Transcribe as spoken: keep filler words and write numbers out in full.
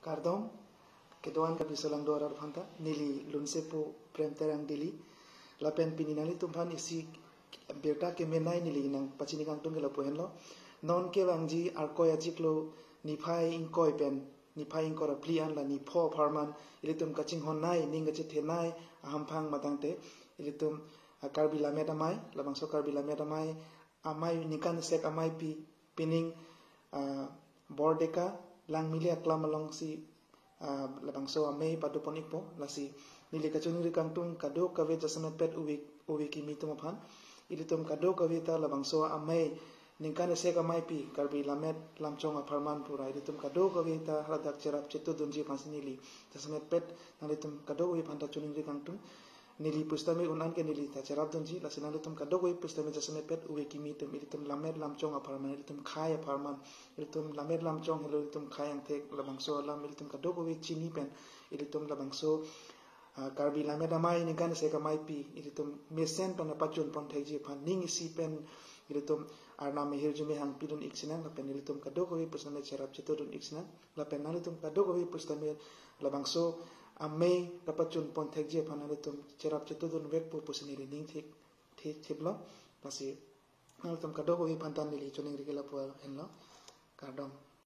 Kardom, kedo-an Karbi Solangdo arat aphanta, neli Lunsepo Prem Terang Dili, lapen pini nanglitum aphan isi birta kemenei neli nangpachini kangtung ke lapu henlo. Non kevangji Arkoi achiklo niphai ingkoi pen niphai ingkoi ra phli an la nipho apharman ilitum kachinghonnei, ning kachethenei ahamphang matangte ilitum, ah, Karbi Lammet Amei, labangso Karbi Lammet Amei, amei ningkan isek ameipi, pining, ah, Bordeka Langmili aklam alongsi, ah, labangso amei padopon-ikpo. Lasi neli kachiningri kangtung kadokave jasemetpet ove, ove kimi atum aphan. Ilitum kadokave ta labangso amei ningkan isek ameipi Karbi Lammet Lamchong apharman pura ilitum kadokave ta ladak cherap chetudunji aphansi neli jasemetpet nanglitum kadokave aphanta chiningri kangtung. Neli pusitame un-an ke neli ta cherapdunji, lasi nanglitum kadokave pusitame jasemetpet ove kimi atum, ilitum Lammet Lamchong apharman, ilitum khei apharman, ilitum Lammet Lamchong helo ilitum khei angthek, labangso alam ilitum kadokave chini pen, ilitum labangso, ah, Karbi Lammet Amei ningkan isek ameipi ilitum mesen pen pachunpon thekji aphan ning isi pen ilitum Arnam ahirjume hangpidun-ik sinang, lapen ilitum kadokave pusitame cherap chetudun-ik sinang, lapen nanglitum kadokave pusitame labangso amei kapachunpon thekji aphan nanglitum cherap chetudunvekpo pusi neli ning thik, thik, thiplo. Lasi nanglitum kadokave aphanta neli chiningri ke lapu henlo. Kardom.